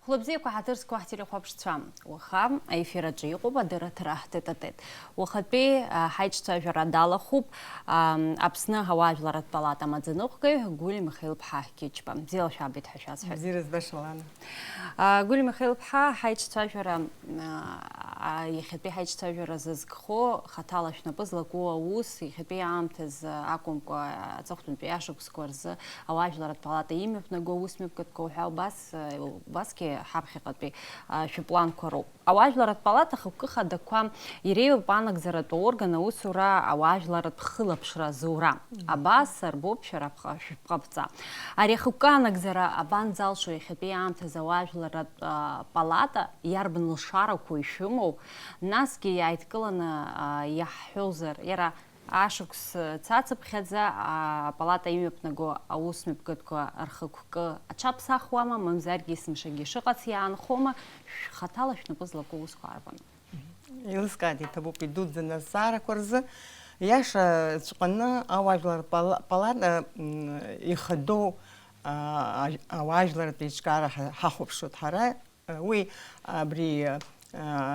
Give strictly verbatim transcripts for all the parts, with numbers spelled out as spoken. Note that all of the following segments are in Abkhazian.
Хәлыбзиақәа, ҳаҭыр зқәу ҳтелехәаԥшцәа, уаха аефир аҿы иҟоуп адырраҭара Тет-а-тет. Уахатәи, а, ҳаиҿцәажәара далахәуп, а, Аԥсны ауаажәларратә палата амаӡаныҟәгаҩ Гәлиа Михеил-ԥҳа Гьечба. Бзиала шәаабеит ҳәа шәасҳәоит. Бзиара збаша, Лана. А, Гәлиа Михеил-ԥҳа, ҳаиҿцәажәара, а, а, иахьатәи ҳаиҿцәажәара зызкхо, хаҭала шәнапы злаку аус, иахьатәи аамҭазы акәымкәа, аҵыхәтәантәи ашықәсқәа рзы ауаажәларратә палата имҩаԥнаго аусмҩаԥгатәқәа уҳәа убас, убасгьы ҳаԥхьаҟатәи, а, шәыпланқәа роуп. Ауаажәларратә палата ахықәкы хадақәа иреиуоуп анагӡаратә орган аусура ауаажәларратә хылаԥшра азура. Абас арбоуп шәара бҟа-, шәыԥҟаԥҵа. Ари ахықәкы анагӡара абанӡалшо иахьатәи аамҭазы ауаажәларратә, а, палата иарбан лшарақәоу ишәымоу, насгьы иааидкыланы, а, иаҳҳәозар, иара ашықәс цацыԥхьаӡа, а, апалата имҩаԥнаго аусмҩаԥгатәқәа рхықәкы аҽаԥсахуама, мамзаргьы есымшагьы шыҟац иаанхома, шәхаҭала шәнапы злаку аусқәа арбану? Еилыскааит, иҭабуп идуӡӡаны азҵаарақәа рзы. Иаша ҵәҟьаны ауаажәлар пала-, палата, м, ихадоу, а, а, ауаажәларратә еиҿкаара ҳа-, ҳахәаԥшуеит ҳара. Уи абри, а,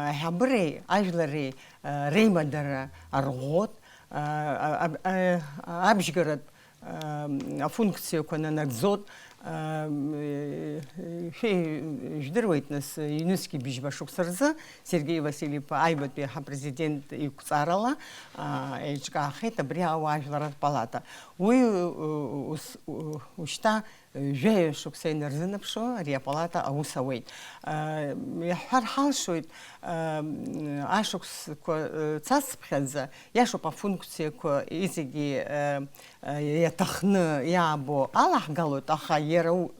аиҳабыреи ажәлари, а, реимадара арӷәӷәоит, а, а, а, а, абжьгаратә, а, афункциақәа нанагӡоит, а, м, шәи-, жәдыруеит, нас, ҩнызқьи быжьба шықәса рзы Сергеи Васильев-иԥа аҩбатәи ҳапрезидент иқәҵарала, а, еиҿкаахеит абри ауаажәларратә палата. Уи, у-, ус-, у-, ушьҭа Жәаҩа шықәса инарзынаԥшуа ари апалата аус ауеит. Иаҳҳәар ҳалшоит, ашықәсқәа цацыԥхьаӡа, иашоуп, афункциақәа зегьы иаҭахны иаабо алаҳгалоит, аха иара у-,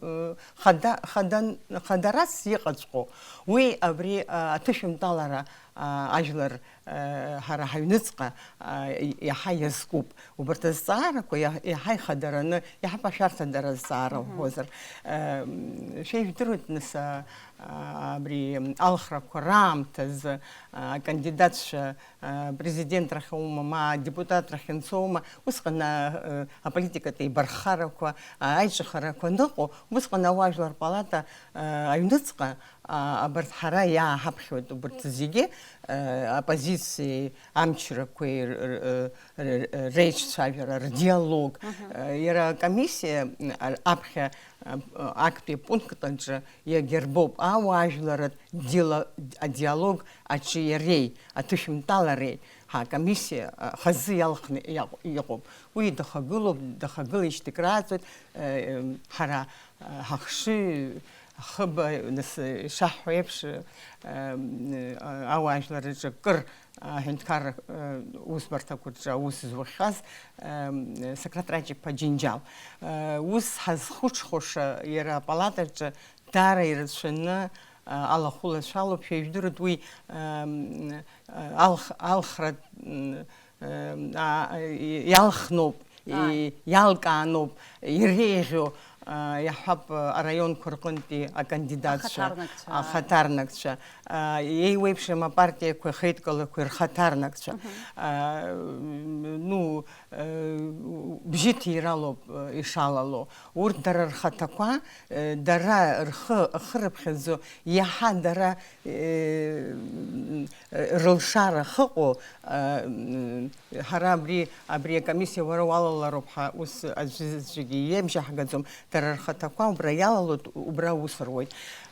хада-, хадан-, хадарас иҟаҵәҟьоу. Уи абри аҭышәынтәалара, ажәлар ҳара ҳаҩныҵҟа иаҳа иазкуп. Убарҭ азҵаарақәа иаҳа ихадараны, иаҳа ашәарҭадара азҵаара уҳәозар. Шәеижәдыруеит, нас, абри алхрақәа раамҭазы акандидатцәа президент рахьоума, ма адепутат рахь инцоума, усҟан аполитикатә еибарххарақәа, аиҿыхарақәа аныҟоу, усҟан ауаажәлар палата аҩныҵҟа А, абарҭ ҳара иааҳаԥхьоит, убарҭ зегьы, э, оппозициеи амчрақәеи р-, р-, р-, реицәажәара, рдиалог. Э, иара акомиссиа, м, а-, аԥхьа, а, актәи апункт аҿы иагьырбоуп ауаажәларратә дила-, адиалог аҽи иареи, аҭышәынтәалареи. Ҳа акомиссиа, а, хазы иалхны иаҟ-, иҟоуп. Уи дахагылоуп, дахагылеижьҭеи крааҵуеит, э, м, ҳара, а, ҳахшыҩ, Хыба, нас, ишаҳҳәо еиԥш, э, э, ауаажәларраҿы кыр аҳәынҭқарра, э, усбарҭақәа рҿы аус зухьаз, э, Сократ Раҷ-иԥа Џьынџьал. Э, ус ҳазхәыцхәыша иара апалатаҿы даара ирацәаны, э, алахәылацәа алоуп, шәеижәдыртә уи, э, алх-, алхратә, а, иалхноуп, Ааи. Иалкааноуп, иреиӷьу, а, иаҳҳәап, араионқәа рҟынтәи акандидатцәа, ахаҭарнакцәа. Ахаҭарнакцәа, а, еиуеиԥшым апартиақәеи ахеидкылақәеи рхаҭарнакцәа. А, ну, э, бжьыҭиралоуп, э, ишалало. Урҭ дара рхаҭақәа, э, дара рхы ахырыԥхьаӡо, иаҳа дара, э, рылшара ахьыҟоу, а, м, ҳара абри, абри акомиссиа уара уалалароуп ҳәа ус аӡәы-, аӡәгьы иабжьаҳгаӡом, дара рхаҭақәа убра иалалоит, убра аус руеит.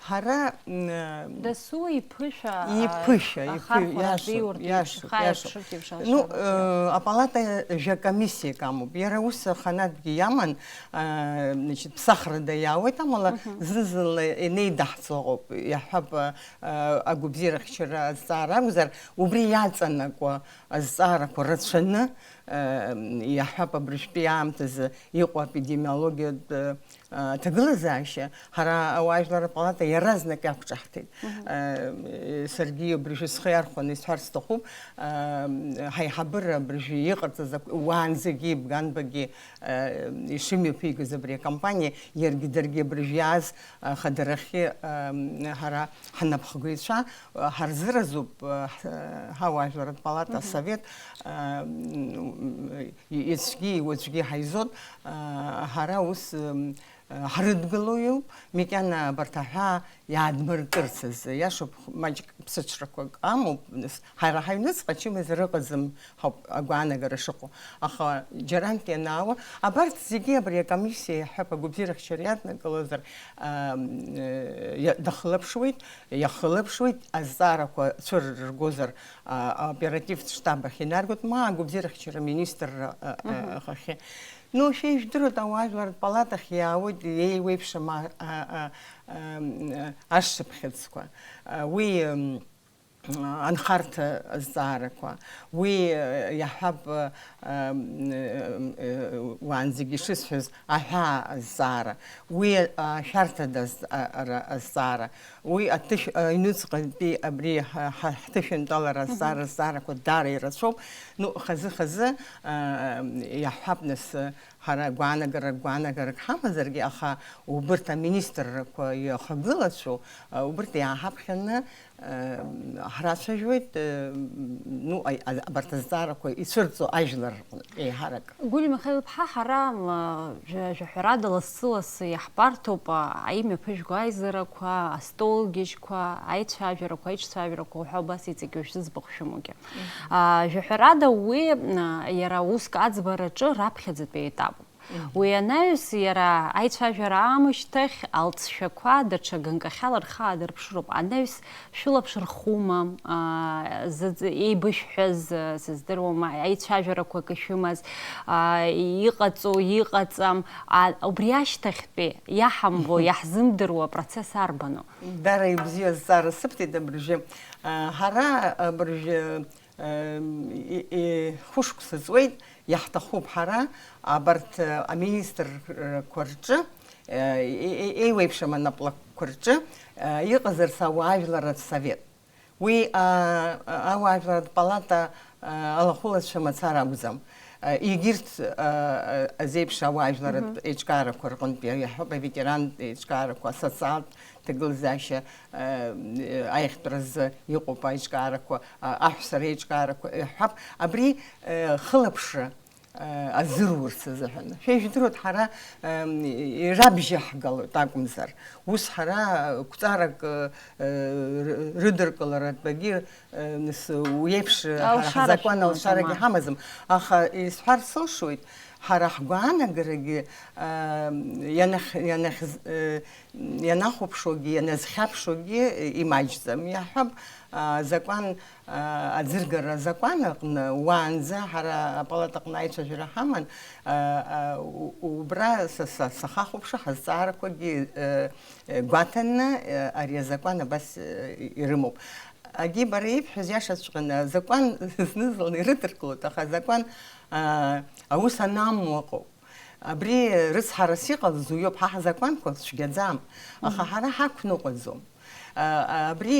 Ҳара, м, Дасу иԥышәа, а, иԥышәа, иԥы-, ахархәара иашоуп, азиуртә иашоуп, еиԥш, иашоуп. Ну, э, апалата жәа комиссиак амоуп. Иара ус аханатәгьы иаман, а, значит, ԥсахрада иаауеит, амала зны-зынла инеидаҳҵо ыҟоуп, иаҳҳәап, а, агәабзиарахьчара азҵаара акәзар, убри иаҵанакуа азҵаарақәа рацәаны, э, иаҳҳәап, абыржәтәи аамҭазы иҟоу аепидемиологиатә, э, аҭагылазаашьа, ҳара ауаажәлар апалата иаразнак иақәҿаҳҭит. Э, саргьы абыржәы схы иархәаны исҳәарц сҭахуп, э, ҳаиҳабыра абыржәы иҟарҵаз ак-, уаанӡагьы, Бганбагьы, э, ишымҩаԥигаз абри акомпаниа, иаргьы даргьы абыржәы иааз, э, хадарахьы, э, ҳара ҳнапхгаҩцәа, э, ҳарзыразуп, э, ҳ-, ҳауаажәларратә палата, асовет, э, м, и-, иацәгьы, иуаҵәгьы ҳаизот, э, ҳара ус, м, ҳрыдгыло иоуп, макьана абарҭ аҳәаа иаадмыртырц азы. Иашоуп, маҷк ԥсыҽрақәак амоуп, нас, ҳара ҳаҩныҵҟа ачымазара ыҟаӡам ҳауп агәаанагара шыҟоу. Аха џьарантә ианаауа, абарҭ зегьы абри акомиссиа иаҳҳәап, агәабзиарахьчара иаднакылозар, аа, иа-, дахылаԥшуеит, иахылаԥшуеит, азҵаарақәа цәырыргозар, аа, аоперативтә штаб ахь инаргоит, ма агәабзиарахьчара аминистрра, аа, Мгм. ахахьы. Ну, шәа ижәдыруеит, ауаажәларратә палатахь иаауеит еиуеиԥшым а-, а-, а-, ам, ашшыԥхьыӡқәа. А, уи, м, анхарҭа азҵаарақәа, уи, э, иаҳҳәап, э, м, э, э, уаанӡагьы ишысҳәаз, аҳәаа азҵаара, уи, э, ашәарҭада аз-, а-, ара-, азҵаара, уи аҭышә-, аҩныҵҟатәи абри ҳа-, ҳа-, ҳҭышәынтәалара Мгм. азҵаара, азҵаарақәа даара ирацәоуп. Ну, хазы-хазы, э, иаҳҳәап, нас, э, ҳара гәаанагарак, гәаанагарак ҳамазаргьы, аха убырҭ аминистррақәа иахагылацәоу, э, убырҭ иааҳаԥхьаны, э, ҳрацәажәоит, э, ну, аи-, а-, абарҭ азҵаарақәа ицәырҵо ажәлар рҟны еиҳарак. Гәлиа Михаил-иԥҳа, ҳара, м, жәа-, жәаҳәарада лассы-лассы иаҳбарҭоуп, а, аимҩаԥыжәго аизарақәа, астолгьежьқәа, аицәажәарақәа, аиҿцәажәарақәа уҳәа убас иҵегьы уажә зыӡбахә шәымоугьы. Мгм. А, жәаҳәарада уи, а, иара уск аӡбараҿы раԥхьаӡатәи аетапуп. Мгм. Уи анаҩс иара аицәажәара аамышьҭахь алҵшәақәа даҽа ганкахьала рхы аадырԥшыроуп. Анаҩс шәылаԥш рхума, а, зыӡ-, еибышәҳәаз, а, сыздыруам, аицәажәарақәак ишәымаз, а, иҟаҵоу, иҟаҵам, а, убри ашьҭахьтәи иаҳамбо, иаҳзымдыруа апроцесс арбану? Дара ибзиаз зҵаара сыбҭеит абыржәы. А, ҳара абыржәы, ам, и-, и-, хәышықәса ҵуеит, иаҳҭахуп ҳара абарҭ, а, аминистрқәа рҿы, а, и-, и-, еиуеиԥшым анаплакқәа рҿы, а, иҟазарц ауаажәларратә совет. Уи, а, а, ауаажәларратә палата, а, алахәылацәа мацара акәӡам. А, егьырҭ, а, а, азеиԥш ауаажәларратә Мгм. еиҿкаарақәа рҟынтә иаҳәоуп, аветерантә еиҿкаарақәа, асоциалтә ҭагылазаашьа, а, аиӷьтәразы иҟоуп аиҿкаарақәа, а, аҳәса реиҿкаарақәа, иаҳҳәап, абри, а, хылаԥшра, а, азыруырц азыҳәан. Шәа ижәдыруеит, ҳара, ам, ирабжьаҳгалоит акәымзар. Ус ҳара, а, қәҵарак, а, а, ры-, рыдыркыларатәгьы, а, нас, уи еиԥш, а, ҳара Алшара ҳзакәан шәымоуп, алшарагьы ма. ҳамаӡам. Аха исҳәар сылшоит, ҳара ҳгәаанагарагьы, а, ианах-, ианахьз-, а, ианахәаԥшуагьы, ианазхьаԥшуагьы, а, имаҷӡам. Иаҳҳәап, а, азакәан, а, аӡыргара азакәан аҟны, уаанӡа ҳара апалатаҟны аицәажәара ҳаман, а, а, у-, убра са, са, сахахәаԥша ҳазҵаарақәагьы, а, а, гәаҭаны, а, ари азакәан абас, а, ирымоуп. Агьи бара ибҳәаз иашаҵәҟьаны, азакәан зны-зынла ирыдыркылоит, аха азакәан, а, аус анамуа ыҟоуп. Абри рыцҳарас иҟалаз уиоуп, ҳа ҳзакәанқәа цәгьаӡам, аха Мгм. ҳара ҳақәныҟәаӡом. А, а, абри,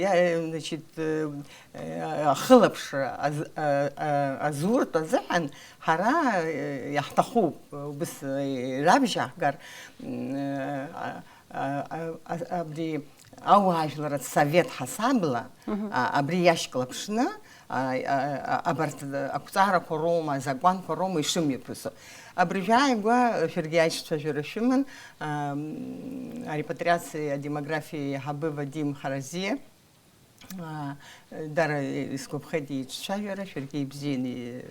иа-, значит, э, э, ахылаԥшра аз-, а, а, азуртә азыҳәан ҳара, э, иаҳҭахуп, убыс, э, рабжьаҳгар, м, э, а, а, а, а, абри ауаажәларатә совет ҳасабла, Мгм. а, абри иашьклаԥшны, а, а, а, абарҭ ақәҵарақәа роума, азакәанқәа роума ишымҩаԥысуа. Абыржәы ааигәа шәаргьы аишьцәажәара шәыман, ам, арепатриациеи адемографиеи аиҳабы Вадим Харазиа. А, дара исгәаԥхеит иҿцәажәара, шәаргьы ибзианы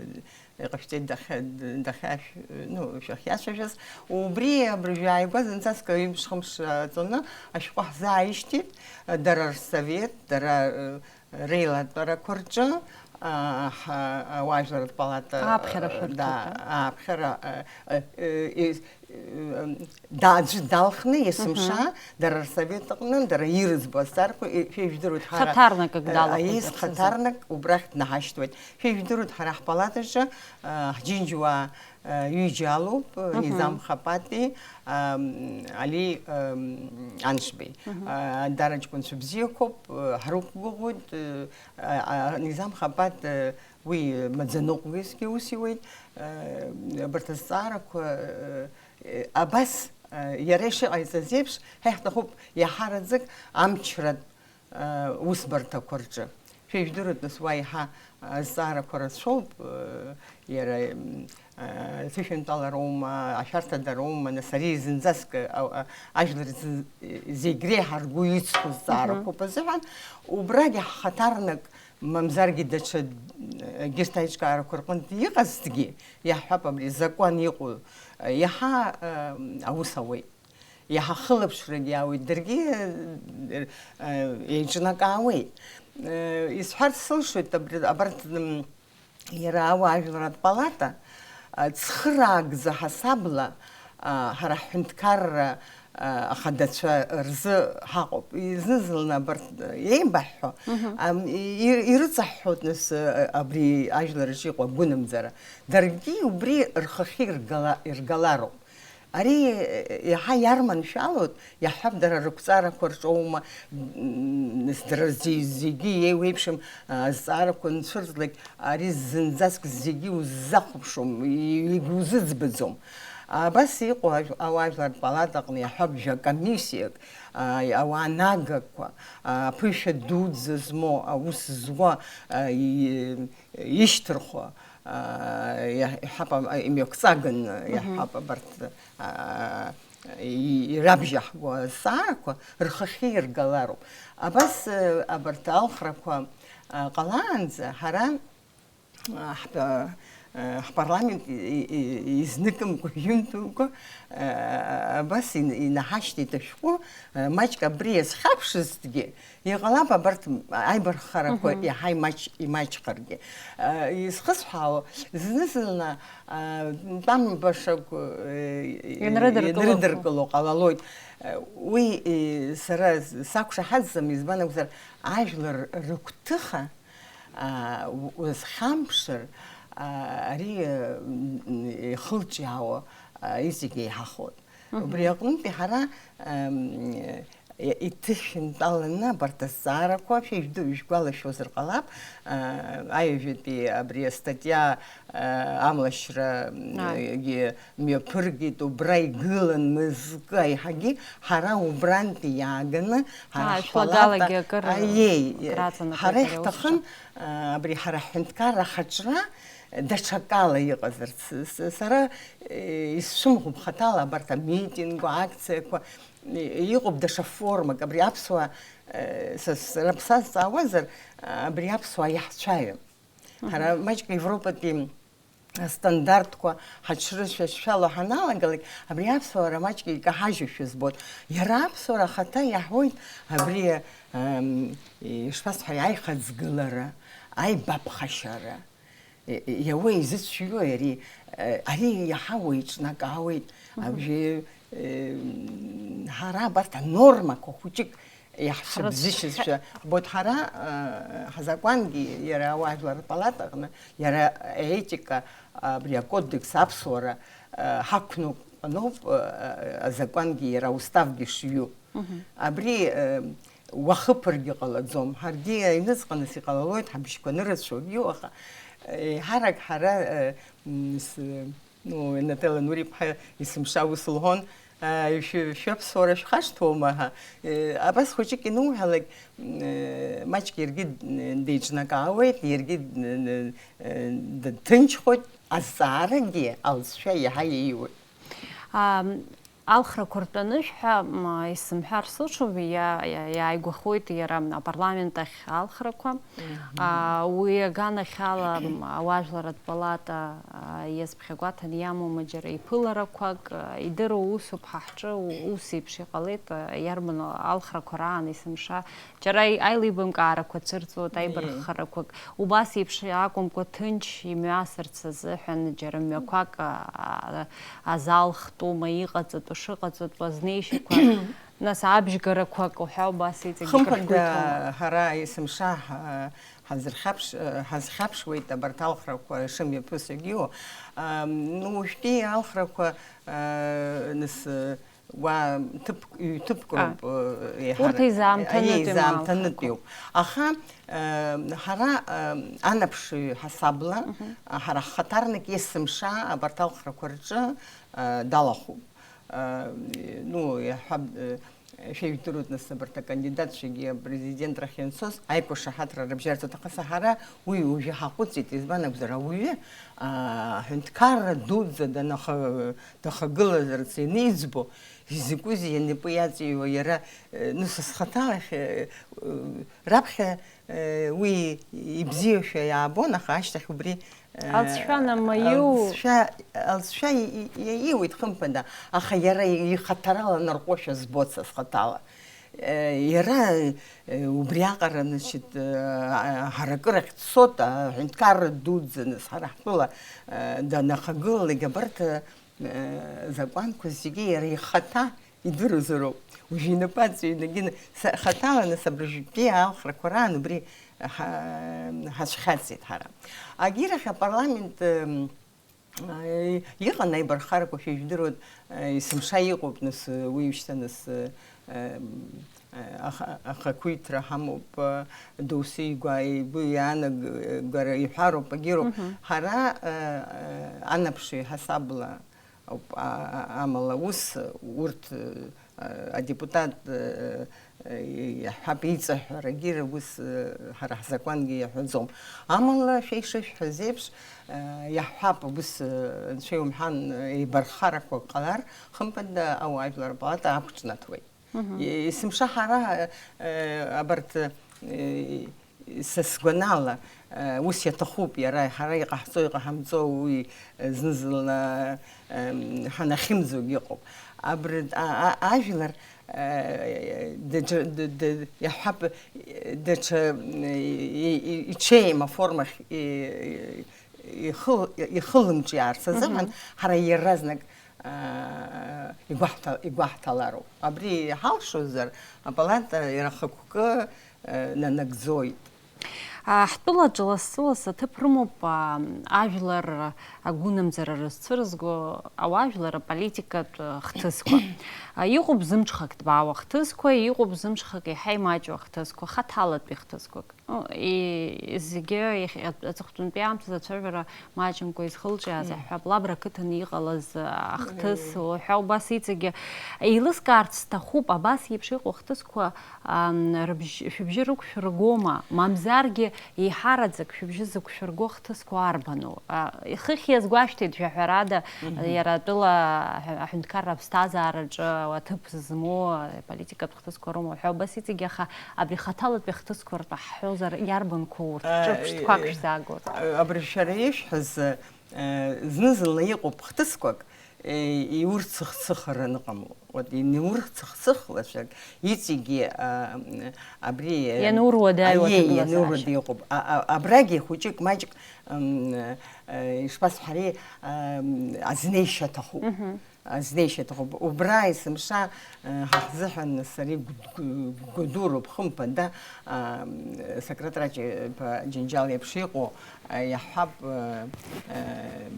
иҟашәҵеит дахьа-, дахьашә-, ну, шәахьиацәажәаз. Убри абыржәы ааигәа зынӡаск ҩымш-хымш аҵаны ашәҟәы ҳзааишьҭит, дара рсовет, дара, э, реилатәарақәа рҿы, а, ҳа-, ауаажәларратә палата, Ааԥхьара э, шәырҭоит, да, а? ааԥхьара, э, э, э, э, да-, аӡәы далхны есымша, Мгм. дара рсовет аҟны, дара ирыӡбо азҵаарақәа, э, шәеижәдыруеит ҳара, Хаҭарнакык э, далахәыз аист аԥсазы. Хаҭарнак убрахь днаҳашьҭуеит. Шәеижәдыруеит ҳара ҳпалатаҿы, э, ҳџьынџьуаа, э, ҩыџьа алоуп, э, Мгм. Низам Хапати, ам, Али, ам, Аншбеи. Мгм. Э, дара ҷкәынцәа бзиақәоуп, э, ҳрықәгәыӷуеит, э, а, а, Низам Хапат, э, уи маӡаныҟәгаҩысгьы ус иуеит, э, абарҭ азҵаарақәа, э, э, абас, э, иара ишыҟаиҵаз еиԥш, ҳа иаҳҭахуп иаҳараӡак амчратә, э, усбарҭақәа рҿы. Шәа ижәдыруеит, нас, уа иаҳа азҵаарақәа рацәоуп, э, иара, м, а, ҭышәынтәалароума, ашәарҭадароума, нас ари зынӡаск, а, а, ажәлар зын-, зегь реиҳа ргәы иҵхо зҵаарақәоуп азыҳәан, убрагьы ҳхаҭарнак, мамзаргьы даҽа, егьырҭ аиҿкаарақәа рҟынтә иҟазҭгьы, иаҳҳәап, абри закәан иҟоу, а, иаҳа, а, аус ауеит. Иаҳа хылаԥшрагьы ауеит, даргьы, э, э, еиҿнакаауеит. Э, исҳәарц сылшоит, абри, абарҭ, м, иара ауаажәларратә палата, а, цхыраагӡа ҳасабла, а, ҳара ҳҳәынҭқарра, а, ахадацәа рзы ҳаҟоуп. Зны-зынла абарҭ, э, еибаҳҳәо, ам, и-, ирыҵаҳҳәоит нас, э, абри ажәлар рҿы иҟоу агәынамӡара. Даргьы убри рхахьы иргала-, иргалароуп. Ари, э, иаҳа иарманшәалоит, иаҳҳәап, дара рықәҵарақәа рҿоума, м, дара зе-, зегьы еиуеиԥшым, а, азҵаарақәа анцәырҵлак, ари зынӡаск зегьы уззахәаԥшуам, и-, егьузыӡбаӡом. Абас иҟоу ажә-, ауаажәлартә палатаҟны иаҳҳәап, жәа-комиссиак, а, ауаа нагақәа, а, аԥышәа дуӡӡа змоу, аус зуа, а, и-, ишьҭырхуа, аа, иаҳ-, иҳәап, ам-, имҩақәҵаганы, мгм, иаҳҳәап, абарҭ, аа, и-, ирабжьаҳго азҵаарақәа рхахьы иргалароуп. Абас, э, абарҭ алхрақәа, а, ҟалаанӡа ҳара, а, ҳпа-, э, ҳпарламент и-, и-, и-, изныкымкәа, ҩынтәымкәа, э, абас ин-, инаҳашьҭит ашәҟәы, э, маҷк абри иазхьаԥшызҭгьы, Иҟалап, абарҭ аибарххарақәа, мгм, иаҳа имаҷ-, имаҷхаргьы. Э, изхысҳәаауа, зны-зынла, э, тәамбашақә, э, Ианрыдыркыло. Ианрыдыркыло ҟалалоит. Э, уи, э, сара сақәшаҳаҭӡам, избан акәзар, ажәлар рыгәҭыха, а, у-, узхьамԥшыр, а, ари, э, м, ихылҿиаауа, а, иҵегь еиҳахоит. Мгм. Убри аҟнытәи ҳара, ам, и-, иҭышәынтәаланы абарҭ азҵаарақәа, шәа ижәдыруа, ишәгәалашәозар ҟалап, а, аҩажәатәи абри астатиа, а, амлашьра, м, Ааи. егьи мҩаԥыргеит, убра игылан мызкы аиҳагьы, ҳара убрантәи иааганы, ҳара Ааи, ҳпалата, шәлагалагьы акыр аиеи, краҵанакуеит ҳара ари аус иҳҭахын, шьа. а, абри ҳара ҳҳәынҭқарра ахаҿра даҽакала иҟазарц. С-, сара, э, исцәымӷуп хаҭала абарҭ амитингқәа, акциақәа, Иҟоуп даҽа формак, абри аԥсуаа, э, са сара бсазҵаауазар, абри аԥсуаа иаҳцәаҩым. Мгм. Ҳара маҷк Европатәи астандартқәа ҳаҽрышьашәало ҳаналагалак, абри аԥсуаа маҷк икаҳажьушәа збоит. Иара аԥсуара ахаҭа иаҳуеит абри, ам, ишԥасҳәари, аихаӡгылара, аибаԥхашьара. Е, е, иауа изыцәшәои ари? Э, ари иаҳа уеиҿнакаауеит. Мгм. Абжьы, э, м, ҳара абарҭ анормақәа хәыҷык иаҳцәыбзышьызшәа. Ҳрыцәшәа. Бот ҳара, э, ҳазакәангьы иара ауаажәлар рпалата аҟны, иара аетика, абри акодекс аԥсуара, э, ҳақәнакәаноуп, э, азакәангьы иара ауставгьы шиҩу. Мгм. Абри, э, уахыԥаргьы ҟалаӡом. Ҳаргьы аҩныҵҟа нас иҟалалоит, ҳабжьқәа анырацәоугьы уаха. Еиҳарак ҳара, э, м, с-, ну, Нателла Нури-ԥҳа есымша ус лҳәон, э, шәы-, шәаԥсуара шәхашҭуама ҳәа. Э, абас хәыҷык инуҳәалак, м, э, маҷк иаргьы, м, деиҿнакаауеит, иаргьы, м, э, дҭынчхоит, азҵаарагьы алҵшәа иаҳа ииуеит. Ам, алхрақәа ртәаны шәҳәа, м, исымҳәар сылшом, иа-, иа-, иааигәахоит иара апарламент ахь алхрақәа. Мгм. А, уи аганахьала, м, ауаажәларратә палата, а, иазԥхьагәаҭаны иамоума џьара иԥыларақәак, а, идыруа усуп ҳа ҳҿы, у-, ус еиԥш иҟалеит, а, иарбан алхрақәа раан есымша Џьара аи-, аилибамкаарақәа цәырҵуеит, Ии. Аибарххарақәак. Убас еиԥш акәымкәа, ҭынч имҩасырц азыҳәан џьара мҩақәак, а, а, азал хтума, иҟаҵатәу шыҟаҵатәу, азнеишьақәа, нас абжьгарақәак уҳәа убас иҵегь Хымԥада, икашәгәеиҭома? Ҳара есымша ҳа-, ҳазырхьаԥш-, ҳазхьаԥшуеит абарҭ алхрақәа шымҩаԥысуагьы. Ам, ну, уажәтәи алхрақәа, а, нас, Уа ҭыԥ, ҩ-ҭыԥк А. роуп, э, еиҳарак. Урҭ еизаамҭанытәи Еизаамҭанытәиуп. Аха, э, ҳара, э, анаԥшыҩ ҳасабла, Мгм. ҳара ҳхаҭарнак есымша абарҭ алхрақәа рҿы, э, далахәуп. Э, ну, иаҳҳәап, э, Шәа ижәдыруеит, нас, абарҭ акандидатцәагьы апрезидент рахь ианцоз аиқәшаҳаҭра рыбжьарҵоит, аха сара уи уажәы ҳаҟәыҵит, избан акәзар, ауаҩы, аа, аҳәынҭқарра дуӡӡа данаха-, дахагылазарц ианиӡбо, изакәызеи ианапы иаҵыҩуа иара, э, ну, са схаҭалахь, э, э, раԥхьа, э, уи ибзиашәа иаабон, аха ашьҭахь убри Алҵшәа намаиу. Алҵшәа, алҵшәа и-, и-, ииуеит, хымԥада, аха иара ихаҭарала нарҟәошәа збоит са схаҭала. Э, иара, э, убриаҟара, значит, э, а-, ҳаракырахь дцот, аҳәынҭқарра дуӡӡаны, ҳара ҳтәыла, э, данахагылалак абарҭ, э, закәанқәа зегьы иара ихаҭа идырызароуп. Уажәы инапы аҵыҩнагьы са-, хаҭала, нас, абыржәтәи алхрақәа раан убри ҳа-, ҳацәхьаҵит ҳара. Агьирахь апарламент, м, а, иҟан аибархарақәа, шәа ижәдыруеит, а, есымша иҟоуп, нас, уи ушьҭа, нас, а, м, а, аха-, ахақәиҭра ҳамоуп, а, доусы игәа-, игәы иаанагара иҳәароуп, агьыроуп. Мгм. Ҳара, а, а, анаԥшҩы ҳасабла ауп, а-, а-, амала ус урҭ, э, адепутат, э, э, иаҳҳәап, иҵаҳәҳәарагьы рус, э, ҳара ҳзакәангьы иаҳәаӡом. Амала, шәа ишышәҳәаз еиԥш, э, иаҳҳәап, ус, э, анцәа иумҳәан, э, еибарххарақәак ҟалар, хымԥада, ауаажәлар апалата ақәҿнаҭуеит. Мгм. Е-, есымша ҳара, э, абарҭ, э, Са сгәанала, э, ус иаҭахуп иара, ҳара иҟаҳҵо, иҟаҳамҵо уи, э, зны-зынла, эм, ҳанахьымӡогь ыҟоуп. Абри а-, а-, ажәлар, э, даҽа, д-, д-, иаҳҳәап, даҽа, м, и-, и-, иҽеим аформахь и-, ихыл-, ихылымҿиаарц азыҳәан, Мгм. ҳара иаразнак, э, игәаҳҭа-, игәаҳҭалароуп. Абри ҳалшозар, апалата иара хықәкы, э, нанагӡоит. А, ҳтәылаҿы лассы-лассы аҭыԥ рымоуп, а, ажәлар агәынамӡара рызцәырызго ауаажәлар аполитикатә хҭысқәа. А, иҟоуп зымҽхак ҭбаау ахҭысқәа, иҟоуп зымҽхак еиҳа имаҷу ахҭысқәа, хаҭалатәи хҭысқәак. Ну, и-, зегьы иахьа-, аҵыхәтәантәи аамҭазы ацәажәара маҷымкәа изхылҿиааз, Мм. иаҳҳәап, Лабра ақыҭан иҟалаз, а, ахҭыс Мм. уҳәа убас иҵегьы еилыскаарц сҭахуп, абас еиԥш иҟоу ахҭысқәа, ам, рыбжь-, шәыбжьы рықәшәыргома, мамзаргьы еиҳараӡак шәыбжьы зықәшәырго ахҭысқәа арбану? А, ихыхь иазгәашәҭеит, жәаҳәарада, Мгм. иара атәыла аҳәынҭқарра аԥсҭазаараҿы аҭыԥ змоу аполитикатә хҭысқәа роума уҳәа убас иҵегьы, аха абри хаҭалатәи ахҭысқәа ртәы ҳҳәозар, иарбанқәоу урҭ? Ҿырԥштәқәак шәзаагоит. Абри шәара ишәҳәаз, э, зны-зынла иҟоуп хҭысқәак, э, иурцыхцыхран ыҟамло. Вот, ианурцыхцыхлацәак, иҵегьы, а, м, абри, э, Иануруадаҩу аиеи, аҭагылазаашьа. Иануруада иҟоуп. А, а, абрагьы хәыҷык-маҷык, м, э, ишԥасҳәари, а, м, азнеишьа аҭахуп. Мгм. Азнеишьа аҭахуп. Убра есымша, э, ҳа ҳзыҳәан сара игәд-, гәадуроуп, хымԥада, а, м, Сократ Раџьаԥа Џьынџьал еиԥш иҟоу, а, иаҳҳәап, э, э,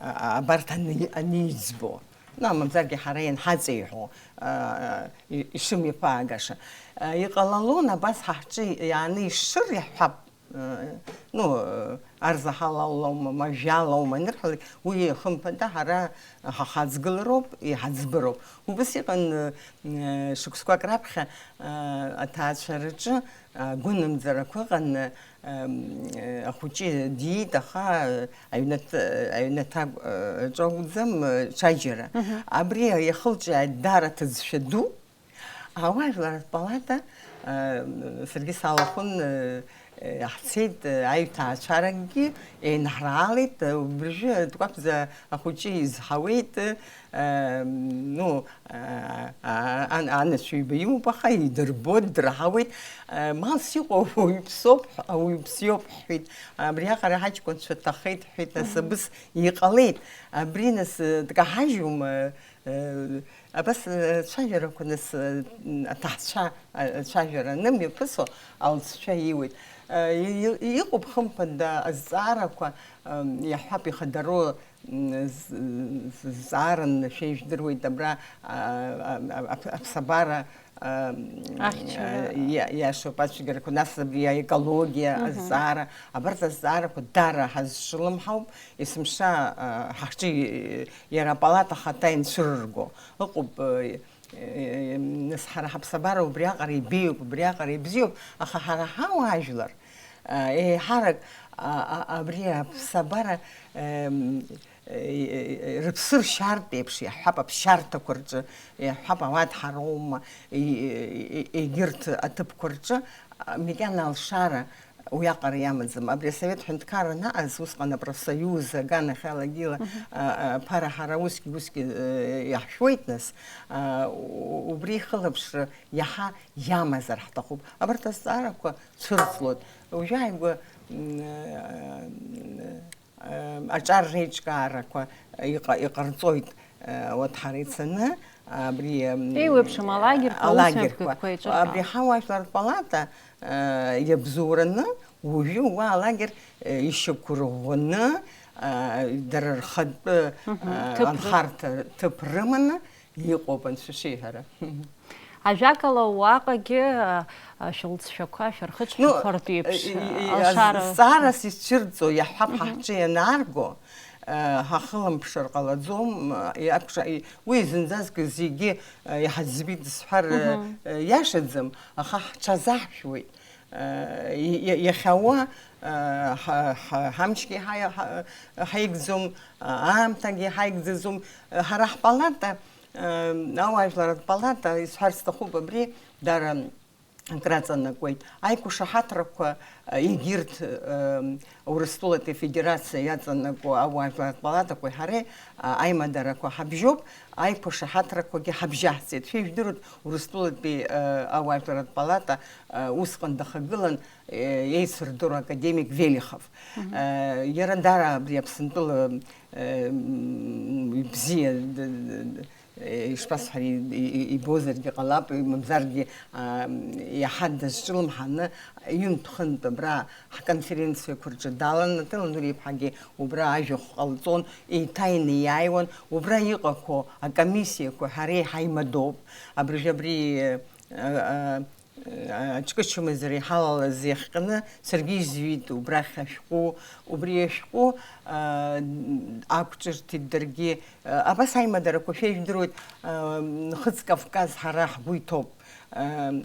а, а, абарҭ ани-, аниӡбо. Ну, мамзаргьы ҳара ианҳаҵеиҳәо, а, и-, ишымҩаԥаагаша. А, иҟалалон абас ҳа ҳҿы иааны ишыр иаҳҳәап, э, ну, э, арзаҳал алоума, мажәал аума анырҳәалак, уи хымԥада ҳара ҳахаҵгылароуп, иҳаӡбароуп. Убас иҟан, э, шықәсқәак раԥхьа, э, аҭаацәараҿы, э, гәынамӡарақәа ыҟан, э, э, ахәыҷы диит, аха, э, аҩнаҭ-, э, аҩнаҭа, э, ҿы акәӡам, э, ҽаџьара. Мгм. Абри иахылҿиааит даара аҭыӡшәа ду. Ауаажәларратә палата, э, саргьы салахәын, э, э, ҳцеит, э, аҩҭаацәаракгьы еинаҳраалеит, э, убыржәы Ткәаԥӡа ахәыҷы изҳауеит, э, ну, э, а-, ан-, анацәа ҩба имоуп, аха идырбоит, драҳауеит, э, малс иҟоу ауаҩԥсоуп, ауаҩԥсиоуп ҳҳәеит, абриаҟара ҳаҷкәынцәа ҭахеит ҳҳәеит, нас Мгм. абыс иҟалеит, абри нас, э, дкаҳажьума, э, Э, абас, э, цәажәарақәа нас, э, м, аҭаацәа, э, ацәажәара анымҩаԥысуа, алҵшәа ииуеит. Э, и-, и-, иҟоуп, хымԥада, азҵаарақәа, м, иаҳҳәап, ихадароу, м, з-, з-, зҵааран шәа ижәдыруеит абра, а, а, а, аԥ-, аԥсабара, а, м, Ахьчара. а, иа-, иашоуп ацәгьарақәа, нас абри аекологиа Мгм. азҵаара, абарҭ азҵаарақәа дара ҳазҿлымҳауп, есымша, а, ҳахҿы, э, Иара апалата ахаҭа инцәырырго ыҟоуп, э, Нас ҳара ҳаԥсабара убриаҟара ибеиоуп, убриаҟара ибзиоуп, аха ҳара ҳауаажәлар, еиҳарак абри аԥсабара рыԥсы ршьартә еиԥш, иаҳҳәап, аԥсшьарҭақәа рҿы, иаҳҳәап, ауадҳароума, егьырҭ аҭыԥқәа рҿы макьана алшара уиаҟара иамаӡам. Абри асовет ҳәынҭқарра анаҟаз, усҟан апрофсоюз аганахьала гьила, Мгм. а, а, ԥара ҳара усгьы, усгьы, э, иаҳшәуеит, нас, а, у-, убри ихылаԥшра иаҳа иамазар ҳҭахуп. Абарҭ азҵаарақәа цәырҵлоит. Уажәааигәа, м, э, э, аҿар реиҿкаарақәа иҟа-, иҟарҵоит, э, вот ҳара ицаны, абри, м, Еиуеиԥшым алагерқәа, алагерқәа. аусмҩаԥгатәқәа еиҿыркаауеит. Абри ҳауаажәларратә палата, э, иабзоураны, уажәы уа алагер, э, ишьақәырӷәӷәаны, э, дара рхатәы, Мгм. э, Ҭыԥ ры- анхарҭа ҭыԥ рыманы иҟоуп, анцәа ишиҳәара. Ажәакала, уаҟагьы, а, а, шәылҵшәақәа, шәырхыҽҳәақәартә еиԥш, и, и, а, алшара. Азҵаарас ицәырҵуа, иаҳҳәап, Мгм. ҳаҳҿы ианаарго, а, ҳахылымԥшыр ҟалаӡом, а, иакәша-, и, уи зынӡаск зегьы, а, иҳаӡбеит зҳәар, а, Мгм. а, иашаӡам, аха ҳҽазаҳшәуеит. А, и, и, иахьауа, а, ҳа-, ҳа-, ҳамчгьы ҳа-, ҳа-, ҳаигӡом, а, аамҭагьы ҳаигӡаӡом. Ҳара ҳпалата, а, ауаажәларратә палата, исҳәар сҭахуп абри, дара акраҵанакуеит. Аиқәшаҳаҭрақәа, а, егьырҭ, а, Урыстәылатәи Афедерациа иаҵанакуа ауаажәларратә палатақәеи ҳареи, а, аимадарақәа ҳабжьоуп, аиқәшаҳаҭрақәагьы ҳабжьаҳҵеит. Шәа ижәдыруеит, Урыстәылатәи, а, ауаажәларратә палата, а, усҟан дахагылан, а, еицырдыруа академик Велихов. Мгм. А, иара даара абри Аԥсынтәыла, а, м, бзиа, д-, д-, д-, ишԥасҳәари, и-, и-, ибозаргьы ҟалап, имамзаргьы, а, иаҳа дазҿлымҳаны, ҩынтә-хынтә абра ҳконференциақәа рҿы далан, Натала Нури-иԥҳагьы убра ажәахә ҟалҵон, еиҭа инеиааиуан, убра иҟақәоу акомиссиақәа ҳареи ҳаимадоуп, абыржәы абри, а, а, а, аҿкы-чымазара иҳалалаз иахҟьаны саргьы изҩит убрахь ашәҟәы, убри ашәҟәы, а, ақәҿырҭит даргьы. Абас аимадарақәа шәа ижәдыруеит, Нхыҵ Кавказ ҳара ҳгәы иҭоуп.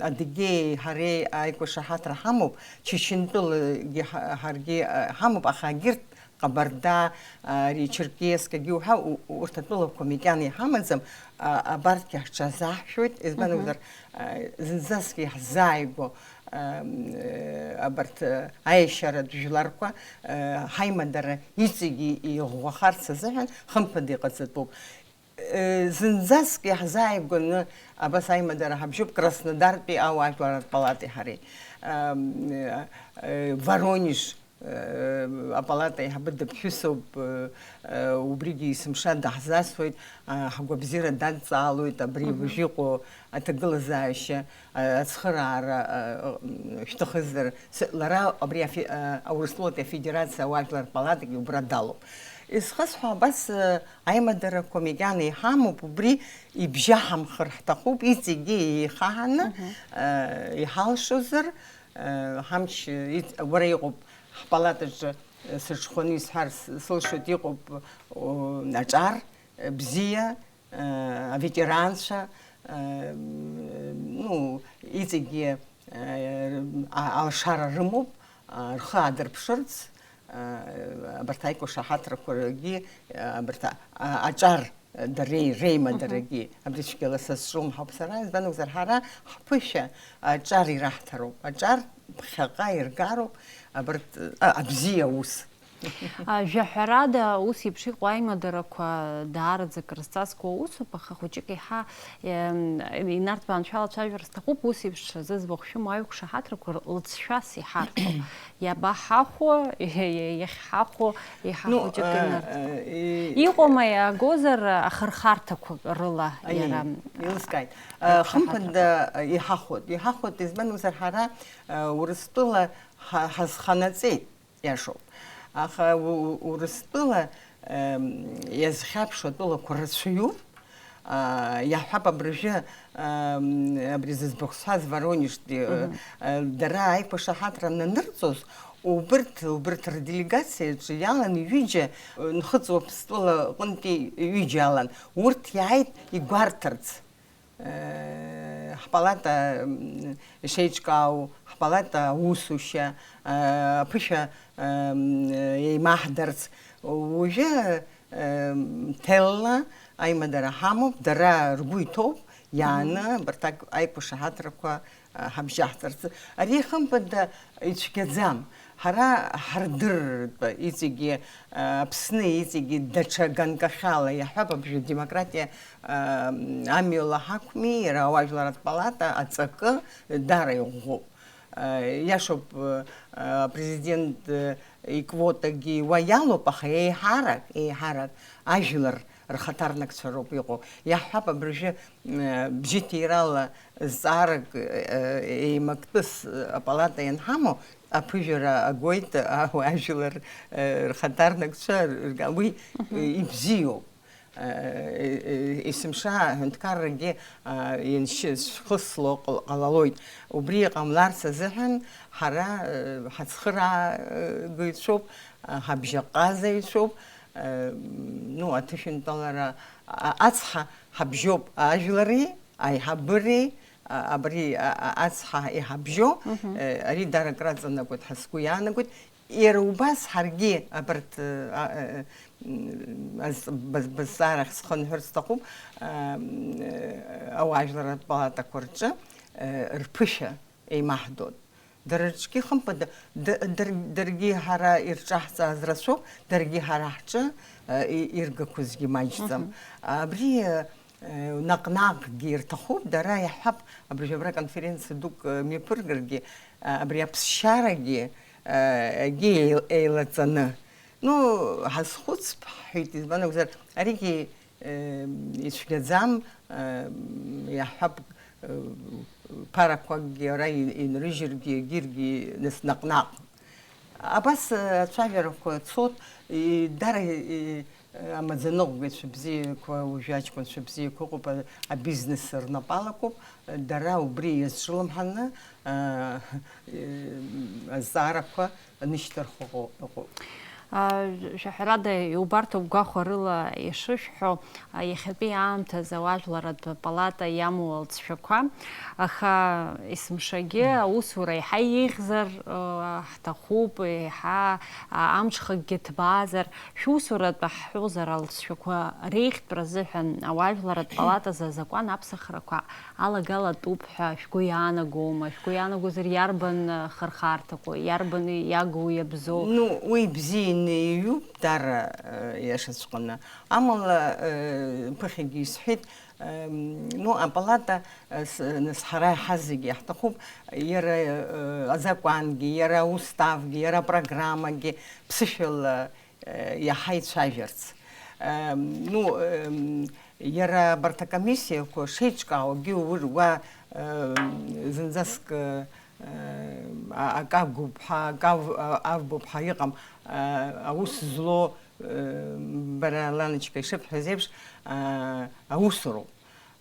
Адыгеи ҳареи аиқәшаҳаҭра ҳамоуп, Чечентәылагьы ҳа-, ҳаргьы, ҳамоуп, аха егьырҭ Ҟабарда, ари Черкесск, егьи уҳәа, у-, урҭ атәылақәа макьана иҳамаӡам, а, абарҭгьы ҳҽазаҳшәоит, избан Мгм. акәзар, а, зынӡаск иаҳзааигәоу, а, абарҭ, а, аешьаратә жәларқәа, а, ҳаимадара иҵегьы иӷәӷәахарц азыҳәан, хымԥада иҟаҵатәуп. Э, зынӡаск иаҳзааигәаны абас аимадара ҳабжьоуп Краснодартәи ауаажәларратә палатеи ҳареи. Ам, э, э, Воронеж, э, апалата аиҳабы дыԥҳәысоуп, э, э, убригьы есымша даҳзасуеит, а, ҳгәабзиара дадҵаалоит, абри Мгм. уажә иҟоу аҭагылазаашьа, а, ацхыраара, а, м, шәҭахызар, с-, лара абри афе-, а, Аурыстәылатәи Афедерациа ауаажәларратә палатагьы убра далоуп. Исхысҳәо абас, э, Аимадарақәа макьана иҳамоуп, убри ибжьаҳамхыр ҳҭахуп, иҵегьы еихаҳаны, Мгм. э, иҳалшозар, э, ҳамч, иҵ-, уара иҟоуп, ҳпалатаҿы, э, сырҽхәаны исҳәар с-, сылшоит, иҟоуп, о, аҿар, э, бзиа, э, аветеранцәа, э, ну, иҵегьы, э, а-, алшара рымоуп, а, рхы аадырԥшырц, а, абарҭ аиқәшаҳаҭрақәагьы, а, абарҭ а-, а-, аҿар, а, дареи реимадарагьы, Мгм. абри цәгьала са сҿумҳауп сара, избан акәзар, ҳара ҳԥышәа аҿар ираҳҭароуп, аҿар ԥхьаҟа иргароуп, абарҭ, а, абзиа аус. А, жәаҳәарада, ус еиԥш иҟоу аимадарақәа даараӡа крызҵазкуа усуп, аха хәыҷык еиҳа, ем, инарҭбаан шәалацәажәар сҭахуп, ус еиԥш зыӡбахә шәымоу аиқәшаҳаҭрақәа р-, лҵшәас иҳарҭо. Иабаҳахәо, иахьҳахәо, еиҳа Ну, хәыҷык э, инарҭбаан. э, и- Иҟоума иаагозар ахырхарҭақәа рыла Аиеи, иара, еилыскааит. Э, аиқәшаҳаҭрақәа? Хымԥада, э, иҳахәот. Иҳахәот, избан акәзар, ҳара, э, Урыстәыла ҳа-, ҳазханаҵеит. Иашоуп. Аха у-, у-, Урыстәыла, ем, иазхьаԥшуа атәылақәа рацәаҩуп. А, иаҳҳәап, абыржәы, ем, абри зыӡбахә сҳәаз Воронежтәи, э, Мгм. э, дара аиқәшаҳаҭра нанырҵоз, убырҭ, убырҭ рделегациаҿы иалан ҩыџьа, э, Нхыҵ Уаԥстәыла аҟынтәи ҩыџьа алан. Урҭ иааит игәарҭарц. Э, ҳпалата, м, ишеиҿкаау, ҳпалата аусушьа, э, аԥышәа, э, м, еимаҳдарц, уажәы, э, м, ҭелла аимадара ҳамоуп, дара ргәы иҭоуп, иааны абарҭ ак-, аиқәшаҳаҭрақәа, э, ҳабжьаҳҵарц. Ари, хымԥада, ицәгьаӡам. Ҳара ҳардырратәы иҵегьы, э, Аԥсны иҵегьы даҽа ганкахьала иаҳҳәап, абыржәы демократиа, э, амҩала ҳақәми, иара ауаажәларатә палата аҵакы даара иӷәӷәоуп. Э, иашоуп, э, апрезидент, э, иквотагьы уа иалоуп, аха еиҳарак, еиҳарак ажәлар рхаҭарнакцәа роуп иҟоу. Иаҳҳәап, абыржәы, э, бжьыҭирала зҵаарак, э, еимактәыс, э, апалата ианҳамоу, аԥыжәара агоит, а-, ажәлар, э, рхаҭарнакцәа, рга-, уи, э, ибзиоуп. Э, э, э, есымша аҳәынҭқаррагьы, а, иншьы-, шьхысло ҟал-, ҟалалоит. Убри иҟамларц азыҳәан ҳара, э, ҳацхыраагыҩцәоуп, а, ҳабжьаҟазаҩцәоуп, э, ну, аҭышәынтәалара, а, ацҳа ҳабжьоуп ажәлари, аиҳабыри, а, абри, а, а, ацҳа иҳабжьоу, э, ари дара акраҵанакуеит ҳәа сгәы иаанагоит. Иара убас ҳаргьы абарҭ, э, а, э, м, аз-, баз-, базҵаарахь схынҳәыр сҭахуп, а, м, э, ауаажәларратә палатақәа рҿы, э, рԥышәа еимаҳдоит. Дара рҿгьы, хымԥада, д-, дыр-, даргьы ҳара ирҿаҳҵааз рацәоуп, даргьы ҳара ҳҿы, э, и-, иргақәазгьы маҷӡам. Абри, э, Э, наҟ-наҟгьы ирҭахуп, дара иаҳҳәап, абыржә абра конференциа дук, э, мҩаԥыргаргьы, э, абри аԥсшьарагьы, э, егьи еил-, еилаҵаны. Ну, ҳазхәыцп, ҳҳәеит, избан акәзар, аригьы, э, ицәгьаӡам, э, иаҳҳәап, э, ԥарақәакгьы ара и-, инрыжьыргьы, егьиргьы нас наҟ-наҟ. Абас, э, ацәажәарақәа цот, и-, дара, и-, Амаӡаныҟәгацәа бзиақәа, уажәы аҷкәынцәа бзиақәа ыҟоуп, а-, абизнес рнапы алакуп, дара убри иазҿлымҳаны, а, азҵаарақәа анышьҭырхуа ыҟоуп. А, шәаҳәарада, иубарҭоуп гәахәарыла ишышәҳәо, а, иахьатәи аамҭазы ауаажәларратә палата иамоу алҵшәақәа, аха есымшагьы аусура еиҳа еиӷьзар, а, ҳҭахуп, еиҳа, а, амҽхакгьы ҭбаазар, Шәусуратә ҳҳәозар, алҵшәақәа реиӷьтәра азыҳәан ауаажәларратә палатазы азакәан аԥсахрақәа алагалатәуп ҳәа шәгәы иаанагома? Шәгәы иаанагозар, иарбан, э, хырхарҭақәа, иарбан иагу иабзоу? Ну, уи бзианы иҩуп, дара, э, иашаҵәҟьаны. Амала, э, ԥыхьагьы исҳәеит, эм, ну, апалата, э, с-, нас ҳара иаҳа зегьы иаҳҭахуп, иара, э, азакәангьы, иара ауставгьы, иара апрограммагьы ԥсышәала, э, иаҳа ицәажәарц. Эм, ну, эм, иара абарҭ акомиссиақәа шеиҿкаауагьы ур-, уа, эм, зынӡаск, э, а-, акы агуп ҳәа, акы ав-, а-, авбуп ҳәа иҟам, э, аус злоу, э, бара, Ланочка, ишыбҳәаз еиԥш, э, аусуроуп.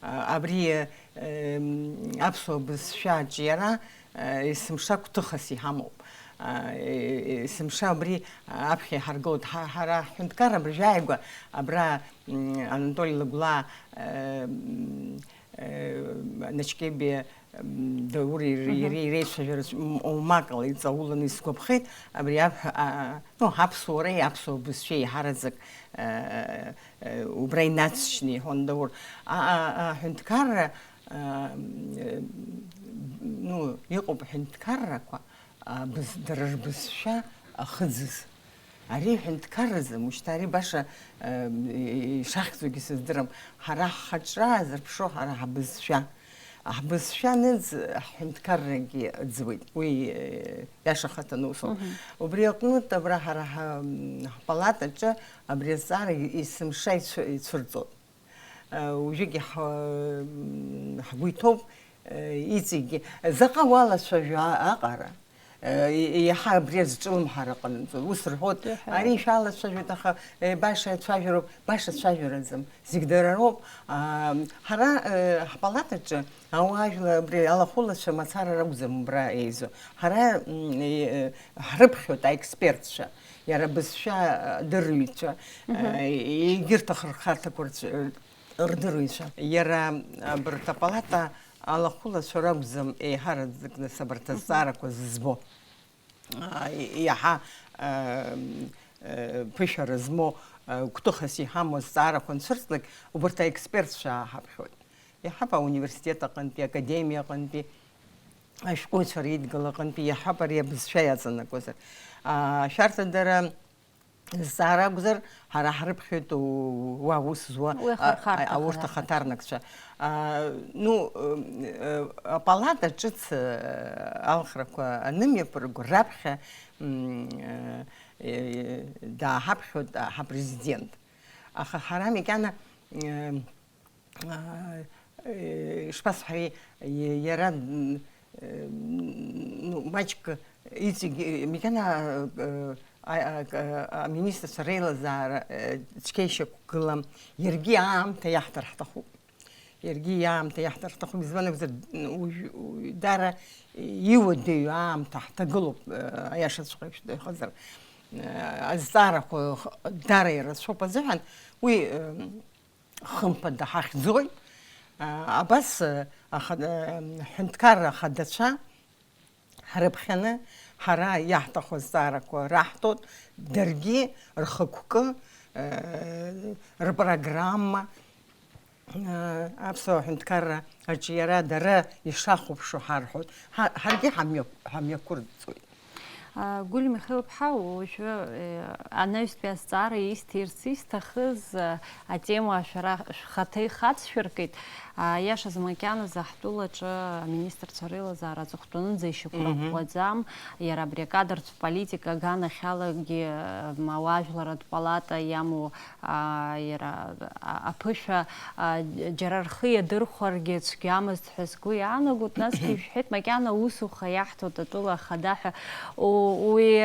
А, абри, э, м, аԥсуа бызшәа аҿиара, э, есымша гәҭыхас иҳамоуп. А, э, э, есымша абри аԥхьа иҳаргылоит. Ҳа-, ҳара ҳҳәынҭқарра абыржәы ааигәа абра, м, Анатоли Лагәлаа, э, м, э, Начкебиа, м, Даури р-, Мгм. иреи реицәажәараҿ, м, оумакала иҵауланы исгәаԥхеит. Абри аԥ-, а, ну, аԥсуареи аԥсуа бызшәеи еиҳараӡак, э, э, убра инацшьны иҳәон Даур. А, а, аҳәынҭқарра, а, м, ну, иҟоуп аҳәынҭқаррақәа, а, быз-, дара рбызшәа ахыӡыз. Ари ҳәынҭқарразы, мушьҭа ари баша, а, м, ишахьӡугьы сыздырам. Ҳара ҳхаҿра аазырԥшуа ҳара ҳбызшәа. Ҳбызшәа аныӡ, ҳҳәынҭқаррагьы ыӡуеит. Уи, э, иаша хаҭаны усоуп. Мгм. Убри аҟнытә абра ҳара ҳа-, м, ҳпалатаҿы абри азҵаара есымша ицәы-, ицәырҵоит. Э, уажәыгьы ҳа-, м, ҳгәы иҭоуп, э, иҵегьгьы. Заҟа уалацәажәо а-, аҟара, э, и-, иаҳа абри азҿлымҳара ҟанаҵоит. Ус рҳәоит, Иаҳа. Ари шәалацәажәоит, аха, э, баша ацәажәароуп, баша цәажәараӡам. Зегь дара роуп. Аа, ҳара, э, ҳпалатаҿы ауаажәлар абри алахәылацәа мацара ракәӡам убра еизо. Ҳара, м, э, ҳрыԥхьоит аекспертцәа, иара абызшәа, э, дырҩцәа, Мгм. э, егьырҭ ахырхарҭақәа рцәа-, рдыруеишәа. Иара абарҭ апалата алахәылацәа ракәӡам еиҳараӡак нас абарҭ азҵаарақәа зызбо. Аа, иаҳа, аа, э, ԥышәара змоу, э, гәҭыхас иҳамоу азҵаарақәа анцәырҵлак, убарҭ аекспертцәа ааҳаԥхьоит. Иаҳҳәап, ауниверситет аҟынтәи, академиа аҟынтәи, ашәҟәыҩҩцәа реидгыла аҟынтәи, иаҳҳәап, ари абызшәа иаҵанакуазар. Аа, шәарҭа дара зҵаара акәзар, ҳара ҳрыԥхьоит у-, уа ус зуа, Уи а, ахырхарҭа а, аурҭ ахаҭарнакцәа. Ахаҭарнакцәа. А, ну, э, э, апалата ҿыц, э, алхрақәа анымҩаԥырго раԥхьа, м, э, э, дааҳаԥхьоит, а, ҳапрезидент. Аха ҳара макьана, э, аа, э, ишԥасҳәари, иа-, иара, м, э, ну, маҷк иҵегь, э, макьана, э, а-, а-, а-, аминистрцәа реилазаара, э, цқьа ишьақәгылам, иаргьы аамҭа иаҳҭар ҳҭахуп. Иаргьы иаамҭа иаҳҭар ҳҭахуп, избан акәзар, уажә, уажә дара иуадаҩу аамҭа ҳҭагылоуп, э, аиашаҵәҟьа ишәҳәозар. Э, азҵаарақәа х-, дара ирацәоуп азыҳәан, уи, э, хымԥада ҳахьӡоит. Абас, аха-, аҳәынҭқарра ахадацәа ҳрыԥхьаны, ҳара иаҳҭаху азҵаарақәа раҳҭоит, даргьы рхықәкы, рпрограмма, аԥсуа аҳәынҭқарра аҿиара дара ишахәаԥшуа ҳарҳәоит. Ҳа-, ҳаргьы ҳамҩа-, ҳамҩақәырҵоит. Гәлиа Михаил-ԥҳа, уажәы, э, анаҩстәи азҵаара исҭирц исҭахыз, э, атема шәара шәхаҭа ихацшәыркит. Аиашаз макьаназы ҳтәылаҿы аминистрцәа реилазаара аҵыхәтәанынӡа ишьақәырӷәӷәаӡам. Мгм. Иара абри акадртә политика аганахьалагьы, э, м, ауаажәларратә палата иамоу, а, иара, а, аԥышәа, а, џьара рхы иадырхәаргьы цәгьамызт ҳәа сгәы иаанагоит, насгьы ишәҳәеит, макьана аусуха иаҳҭоит атәыла ахада ҳәа. У-, уи,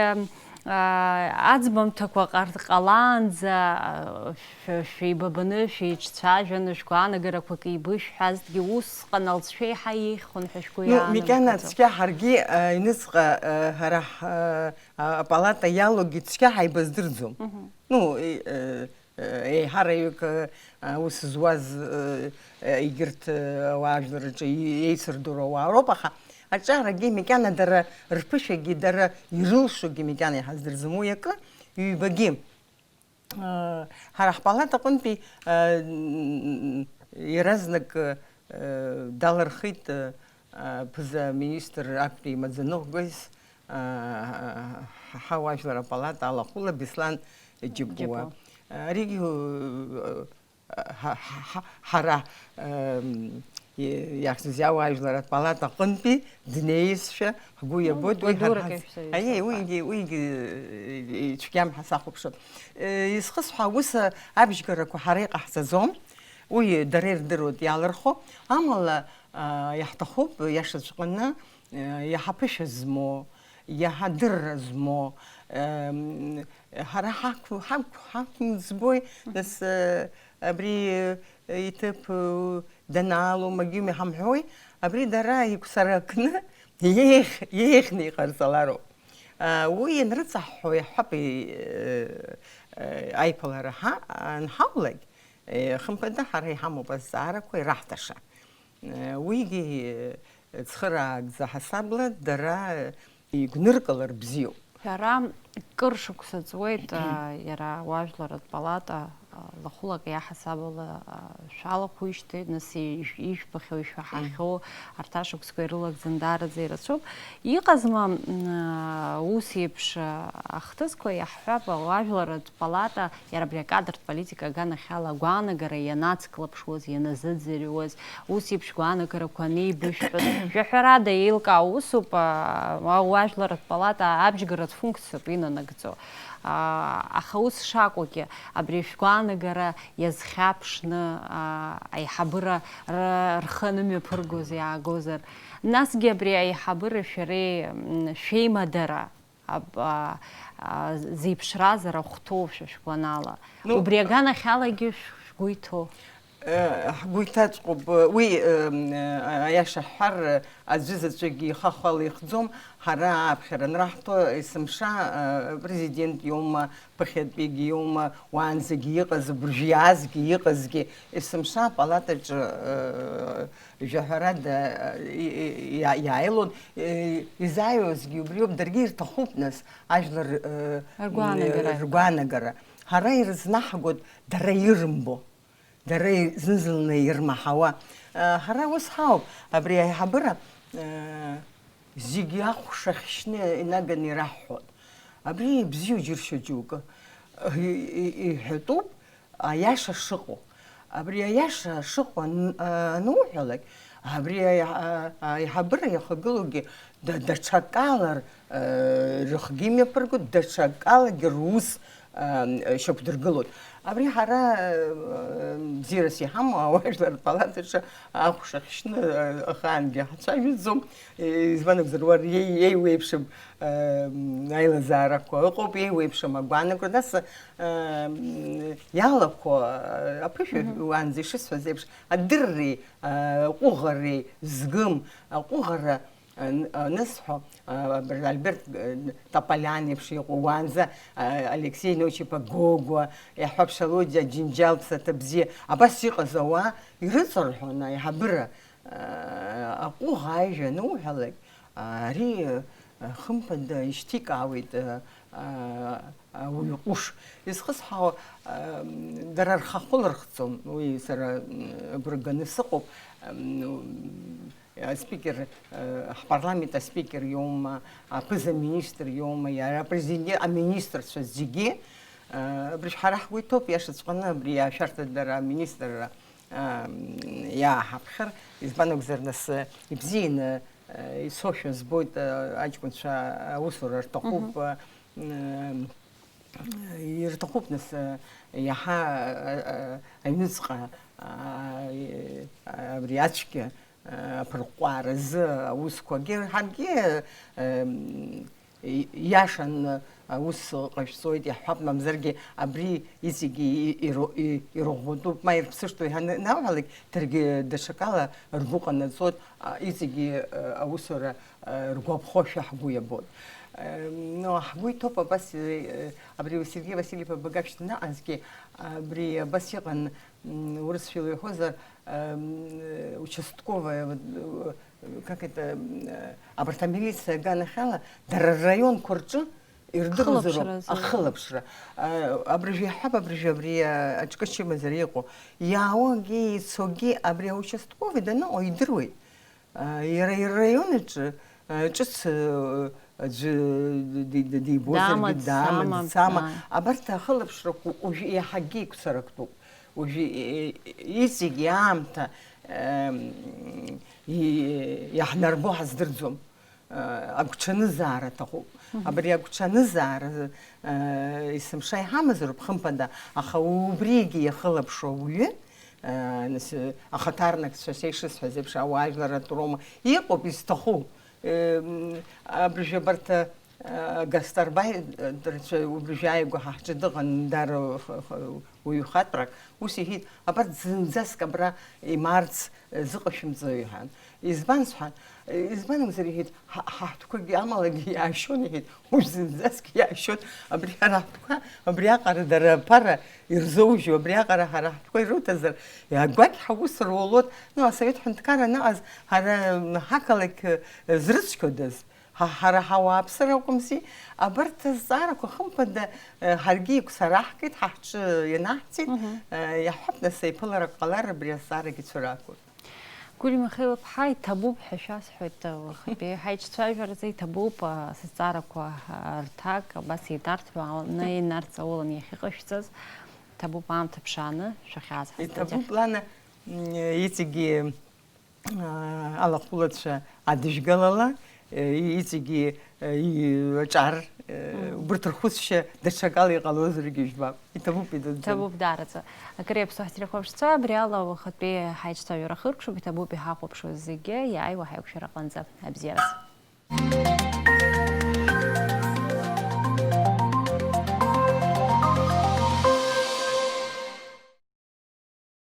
аа, аӡбамҭақәа ҟар-, ҟалаанӡа, аа, шә-, шәеибабаны, шәеиҿцәажәаны, шәгәаанагарақәак еибышәҳәазҭгьы, усҟан алҵшәа еиҳа еиӷьхон ҳәа шәгәы Ну, иаанамгаӡо? Макьана цқьа ҳаргьы, аа, аҩныҵҟа, аа, ҳара ҳ-, аа, апалата иалоугьы цқьа ҳаибаздырӡом. Мгм. Ну, и-, э, Еиҳараҩык, э, аус зуаз, э, э, егьырҭ, э, ауаажәлар рҿы и-, еицырдыруа ауаа роуп, аха аҿарагьы макьана дара рԥышәагьы, дара ирылшогьы макьана иҳаздырӡом уи акы, ҩбагьы. Э, ҳара ҳпалата аҟынтәи, э, н-, н-, иаразнак, э, далырхит, э, ԥыза-министр актәи имаӡаныҟәгаҩыс, ҳауаажәлар апалата алахәыла Беслан Џьапуа. Џьапуа. Аригьы, ҳа, ҳа, ҳа, ҳара, ем, иахьӡыз ауаажәлар апалата аҟынтәи днеизшәа ҳгәы Ну, иабоит, уи ҳара гәыдурак ҳаз-, ишәзаҩызоуп. Аиеи, уигьы, уигьы, э, цәгьам ҳәа сахәаԥшып. Э, изхысҳәа аус абжьгарақәа ҳара иҟаҳҵаӡом, уи дара ирдыруеит иалырху, амала, а, иаҳҭахуп, иашаҵәҟьаны, э, иаҳа ԥышәа змоу, иаҳа дырра змоу, эм, ҳара ҳақә-, ҳақә-, ҳақәымӡбои, Мгм. нас, э, абри, э, иҭыԥ, э, данаалом, агьым иҳамҳәои, абри дара игәцаракны иеиӷь-, иеиӷьны иҟарҵалароуп. Э, уи ианрыҵаҳҳәо, иаҳҳәап, э, э, аиԥылара ҳа-, анҳаулак, э, хымԥада, ҳара иҳамоуп азҵаарақәа ираҳҭаша. Э, уигьы, э, цхыраагӡа ҳасабла дара, э, игәныркылар бзиоуп. Шәара кыр шықәса ҵуеит, а, иара ауаажәларратә палата, а, лахәылак иаҳасабала, а, шәалахәижьҭеи, нас ижә-, ижәбахьоу, ишәаҳахьоу, арҭ ашықәсқәа ирылагӡаны даараӡа ирацәоуп. Иҟазма, м, а, ус еиԥш, а, ахҭысқәа? Иаҳҳәап, ауаажәларратә палата Иара абри акадртә политика аганахьала агәаанагара ианацклаԥшуаз, ианазыӡырҩуаз, ус еиԥш гәаанагарақәа анеибышәҳәоз, жәаҳәарада еилкаау усуп, а, ауаажәларратә палата абжьгаратә функциоуп инанагӡо. А, аха ус шакәугьы, абри шәгәаанагара иазхьаԥшны, а, аиҳабыра р-, рхы анымҩаԥыргоз иаагозар, насгьы абри аиҳабыра шәареи, м, шәеимадара, аб-, а, а, зеиԥшразар ахәҭоу шәа шәгәанала? Ну, убри аганахьалагьы шә-, шәгәы иҭоу? Ҳгәы иҭаҵәҟьоуп, уи, аиаша ҳҳәар, аӡәы заҵәык ихахәала ихӡом, ҳара ааԥхьара анраҳҭо, есымша, президент иоума, ԥыхьатәигьы иоума, уаанӡагьы иҟаз, абыржә иаазгьы иҟазгьы, есымша апалатаҿы, жәаҳәарада, иааилон, изааиуазгьы убриоуп, даргьы ирҭахуп, нас, ажәлар, ргәаанагара. Ҳара ирызнаҳгоит дара ирымбо. Дара зны-зынла ирмаҳауа. Ҳара ус ҳауп, абри аиҳабыра зегьы ахәша хьшьны инаганы ираҳҳәоит. Абри ибзиоу џьыршьо џьоукы иҳәатәуп, аиаша шыҟоу. Абри аиаша шыҟоу ануҳәалак, абри аиҳабыра иахагылоугьы даҽакала рыхгьы мҩаԥыргоит, даҽакалагьы рус шьақәдыргылоит. Абри ҳара бзиарас иҳамоу ауаажәлар рпалатаҿы ахәша хьшьны ахаангьы ҳацәажәаӡом. Избан акәзар, уара еиуеиԥшым аилазаарақәа ыҟоуп, еиуеиԥшым агәаанагара, нас иалақәо аԥышәа уаанӡа ишысҳәаз еиԥш адырреи аҟәыӷареи згым аҟәыӷара анысҳәо, Альберт Тополиан еиԥш иҟоу, уаанӡа Алексеи Ночи-иԥа Гогәуа, иаҳҳәап, Шалодиа Џьынџьал ԥсаҭа бзиа, абас иҟаз ауаа ирыҵарҳәон аиҳабыра. Аҟәыӷа ажәа ануҳәалак, ари, хымԥада, ишьҭикаауеит ауаҩы ҟәыш. Изхысҳәаауа, дара рхахәы лырхҵом, уи сара агәра ганы сыҟоуп. Аспикер, ҳпарламент аспикер иоума, аԥыза-министр иоума, иара апрезидент, аминистрцәа зегьы, абри ҳара ҳгәы иҭоуп, иашаҵәҟьаны абри ашәарҭадара аминистрра иааҳаԥхьар, избан акәзар, нас, ибзианы ицошәа збоит, аҷкәынцәа аусура рҭахуп, ирҭахуп, нас, иаҳа аҩныҵҟа абри ацәгьа аԥырҟәҟәааразы аусқәагьы, ҳаргьы, иашан, аус ҟашәҵоит, иаҳҳәап, мамзаргьы абри иҵегьы ирӷәӷәатәуп, ма ирԥсыштәу ҳәа науҳәалак, даргьы даҽакала ргәы ҟанаҵоит, иҵегьы аусура ргәаԥхошәа ҳгәы иабоит. Но ҳгәы иҭоуп абас, абри Сергеи Васильев-иԥа Багаԥшь даныҟазгьы, абри абас иҟан, урысшәала иҳәозар, участковая, вот, как это, абарҭ амилициа аганахьала дара рраионқәа рҿы ирдыруазароуп ахылаԥшра. Ахылаԥшра. Абыржәы иаҳҳәап, абыржәы абри аҿкышьа имазар иҟоу. Иаауагьы, ицогьы абри аучастковый даныҟоу идыруеит. Иара ирраион аҿы ҿыц аӡәы дибозаргьы, дама, дцама. Абарҭ ахылаԥшрақәа уажәы иаҳагьы еиқәцарактәуп. Уажәы иҵегьы аамҭа иаҳнарбо ҳаздырӡом. Агәҽанызаара аҭахуп. Абри агәҽанызаара есымша иҳамазароуп, хымԥада, аха убригьы иахылаԥшуа ауаҩы, нас, ахаҭарнакцәа, са ишысҳәаз еиԥш, ауаажәлар атәроума, иҟоуп изҭаху. Абыржәы абарҭ агастарбайтерцәа убыржәы ааигәа ҳа ҳҿы дыҟан, дара уаҩы хаҵәрак, ус иҳәеит, абарҭ зынӡаск абра имаарц зыҟашәымҵо, иҳәан. Избан, сҳәан, избан акәзар, иҳәеит, ҳа ҳтәқәагьы амалагьы иаашьон, иҳәеит, уажә зынӡаск иаашьон, абри ҳара ҳтәқәа, абриаҟара дара аԥара ирзоужьу, абриаҟара ҳара ҳтәқәа ируҭазар, агәакьҳа ус рулот, ну, асовет ҳәынҭқарра аныҟаз, ҳара ҳақалақь зрыцқьодаз? Ҳа, ҳара ҳауааԥсыра акәымзи, абарҭ азҵаарақәа хымԥада, ҳаргьы игәцараҳкит, ҳа ҳҿы ианаҳҵеит, иаҳҳәап, нас, еиԥыларак ҟалар, абри азҵаарагьы цәыраагоит. Гәлиа Михаил-иԥҳа, иҭабуп ҳәа шәасҳәоит, уахатәи ҳаиҿцәажәаразы иҭабуп, сызҵаарақәа рҭак абас еиҭарҭәааны, инарҵауланы иахьыҟашәҵаз, иҭабуп аамҭа ԥшааны шәахьааз ҳазҵаара. Иҭабуп, Лана, иҵегьы алахәылацәа адыжәгалала, иҵегьы аҿар, убырҭ рхәыцшьа даҽакала иҟалозаргьы жәбап. Иҭабуп идыдҵан. Иҭабуп даараӡа. Акыр иаԥсоу ҳтелехәаԥшцәа, абри ала уахатәи ҳаиҿцәажәара хыркәшоуп, иҭабуп иҳахәаԥшуаз зегьы, иааиуа ҳаиқәшәара аҟынӡа. Абзиараз.